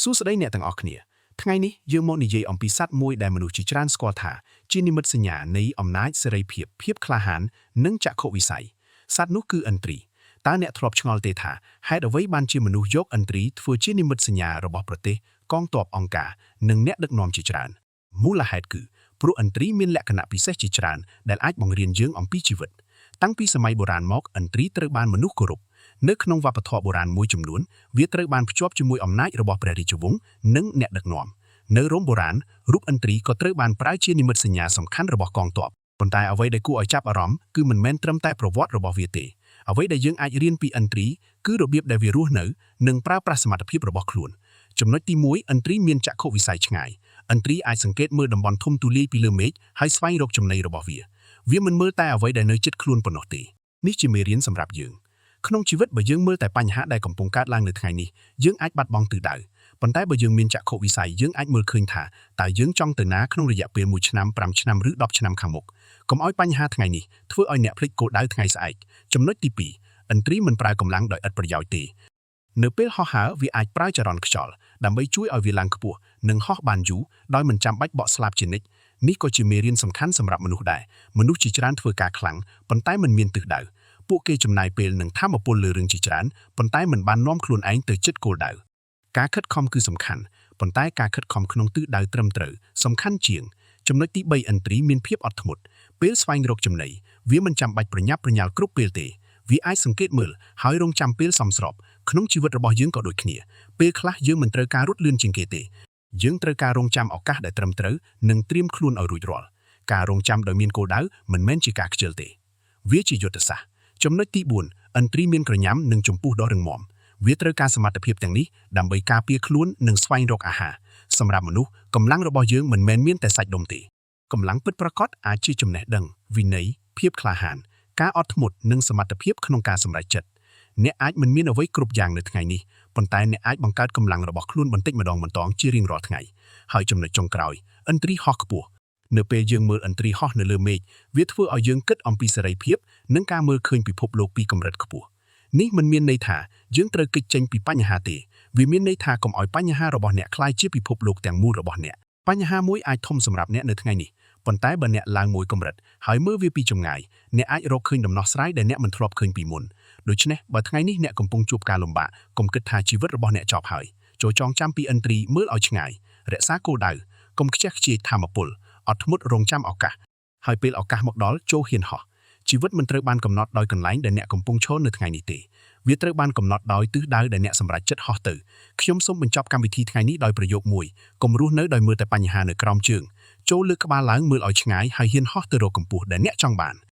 សួស្តីអ្នកទាំងអស់គ្នាថ្ងៃនេះយើងមកនិយាយអំពីសត្វមួយដែលមនុស្សជាច្រើនស្គាល់ថាជានិមិត្តសញ្ញានៃអំណាចសេរីភាពភាពក្លាហាននិងចក្ខុវិស័យសត្វនោះគឺឥន្ទ្រីតើអ្នកធ្លាប់ឆ្ងល់ទេថាហេតុអ្វីបានជាមនុស្សយកឥន្ទ្រីធ្វើជានិមិត្តសញ្ញារបស់ប្រទេសកងទ័ពអង្គការនិងអ្នកដឹកនាំជាច្រើនមូលហេតុគឺព្រោះឥន្ទ្រីមានលក្ខណៈពិសេសជាច្រើនដែលអាចបង្រៀនយើងអំពីជីវិតតាំងពីសម័យបុរាណមកឥន្ទ្រីត្រូវបានមនុស្សគោរពនៅក្នុងវប្បធម៌បុរាណមួយចំនួនវាត្រូវបានភ្ជាប់ជាមួយអំណាចរបស់ព្រះរាជវង្សនិងអ្នកដឹកនាំនៅរ៉ូមបុរាណរូបឥន្ទ្រីក៏ត្រូវបានប្រើជានិមិត្តសញ្ញាសំខាន់របស់កងទ័ពប៉ុន្តែអ្វីដែលគួរឲ្យចាប់អារម្មណ៍គឺមិនមែនត្រឹមតែប្រវត្តិរបស់វាទេអ្វីដែលយើងអាចរៀនពីឥន្ទ្រីគឺរបៀបដែលវារស់នៅនិងប្រើប្រាស់សមត្ថភាពរបស់ខ្លួនចំណុចទី1ឥន្ទ្រីមានចក្ខុវិស័យឆ្ងាយឥន្ទ្រីអាចសង្កេតមើលតំបន់ធំទូលាយពីលើមេឃហើយស្វែងរកចំណីរបស់វាវាមិនមើលតែអ្វីដែលនៅជិតខ្លួនប៉ុណ្ណោះទេនេះជាមេរៀនសម្រាប់យើងក្នុងជីវិតបើយើងមើលតែបញ្ហាដែលកំពុងកើតឡើងនៅថ្ងៃនេះយើងអាចបាត់បង់ទិសដៅប៉ុន្តែបើយើងមានចក្ខុវិស័យយើងអាចមើលឃើញថាតើយើងចង់ទៅណាក្នុងរយៈពេល1ឆ្នាំ5ឆ្នាំឬ10ឆ្នាំខាងមុខកុំឲ្យបញ្ហាថ្ងៃនេះធ្វើឲ្យអ្នកភ្លេចគោលដៅថ្ងៃស្អែកចំណុចទី2ឥន្ទ្រីមិនប្រើកម្លាំងដោយឥតប្រយោជន៍ទេនៅពេលហោះហើរវាអាចប្រើចរន្តខ្យល់ដើម្បីជួយឲ្យវាឡើងខ្ពស់និងហោះបានយូរដោយមិនចាំបាច់បក់ស្លាបជានិច្ចនេះក៏ជាមេរៀនសំខាន់សម្រាប់មនុស្សដែរមនុស្សជាច្រើនធ្វើការខ្លាំងប៉ុន្តែមិនមានទិសដៅពួកគេចំណាយពេលនិងថាមពលលើរឿងជាច្រើនប៉ុន្តែមិនបាននាំខ្លួនឯងទៅជិតគោលដៅការខិតខំគឺសំខាន់ប៉ុន្តែការខិតខំក្នុងទិសដៅត្រឹមត្រូវសំខាន់ជាងចំណុចទី3ឥន្ទ្រីមានភាពអត់ធ្មត់ពេលស្វែងរកចំណីវាមិនចាំបាច់ប្រញាប់ប្រញាល់គ្រប់ពេលទេវាអាចសង្កេតមើលហើយរងចាំពេលសមស្របក្នុងជីវិតរបស់យើងក៏ដូចគ្នាពេលខ្លះយើងមិនត្រូវការរត់លឿនជាងគេទេយើងត្រូវការរងចាំឱកាសដែលត្រឹមត្រូវនិងត្រៀមខ្លួនឲ្យរួចរាល់ការរងចាំដោយមានគោលដៅមិនមែនជាការខ្ជិលទេវាជាយុទ្ធសាស្ត្រចំណុចទី4ឥន្ទ្រីមានក្រញាំនិងចំពុះដ៏រឹងមាំវាត្រូវការសមត្ថភាពទាំងនេះដើម្បីការពារខ្លួននិងស្វែងរកអាហារសម្រាប់មនុស្សកម្លាំងរបស់យើងមិនមែនមានតែសាច់ដុំទេកម្លាំងពិតប្រាកដអាចជាចំណេះដឹងវិន័យភាពក្លាហានការអត់ធ្មត់និងសមត្ថភាពក្នុងការសម្រេចចិត្តអ្នកអាចមិនមានអ្វីគ្រប់យ៉ាងនៅថ្ងៃនេះប៉ុន្តែអ្នកអាចបង្កើតកម្លាំងរបស់ខ្លួនបន្តិចម្ដងម្ដងជារៀងរាល់ថ្ងៃហើយចំណុចចុងក្រោយឥន្ទ្រីហោះខ្ពស់នៅពេលយើងមើលឥន្ទ្រីហោះនៅលើមេឃវាធ្វើឲ្យយើងគិតអំពីសេរីភាពនិងការមើលឃើញពិភពលោកពីកម្រិតខ្ពស់នេះមិនមានន័យថាយើងត្រូវគេចចេញពីបញ្ហាទេវាមានន័យថាកុំឲ្យបញ្ហារបស់អ្នកក្លាយជាពិភពលោកទាំងមូលរបស់អ្នកបញ្ហាមួយអាចធំសម្រាប់អ្នកនៅថ្ងៃនេះប៉ុន្តែបើអ្នកឡើងមួយកម្រិតហើយមើលវាពីចម្ងាយអ្នកអាចរកឃើញដំណោះស្រាយដែលអ្នកមិនធ្លាប់ឃើញពីមុនដូច្នេះបើថ្ងៃនេះអ្នកកំពុងជួបការលំបាកកុំគិតថាជីវិតរបស់អ្នកចប់ហើយចូលចងចាំពីឥន្ទ្រីមើលឲ្យឆ្ងាយរក្សាគោលដៅកុំខ្ជះខ្ជាយថាមពលអត់ធ្មត់រងចាំឱកាសហើយពេលឱកាសមកដល់ចូលហ៊ានហោះជីវិតមិនត្រូវបានកំណត់ដោយកន្លែងដែលអ្នកកំពុងឈរនៅថ្ងៃនេះទេវាត្រូវបានកំណត់ដោយទិសដៅដែលអ្នកសម្រេចចិត្តហោះទៅខ្ញុំសូមបញ្ចប់កម្មវិធីថ្ងៃនេះដោយប្រយោគមួយកុំរស់នៅដោយមើលតែបញ្ហានៅក្រោមជើងចូលលើកក្បាលឡើងមើលឲ្យឆ្ងាយហើយហ៊ានហោះទៅរកកម្ពស់ដែលអ្នកចង់បាន។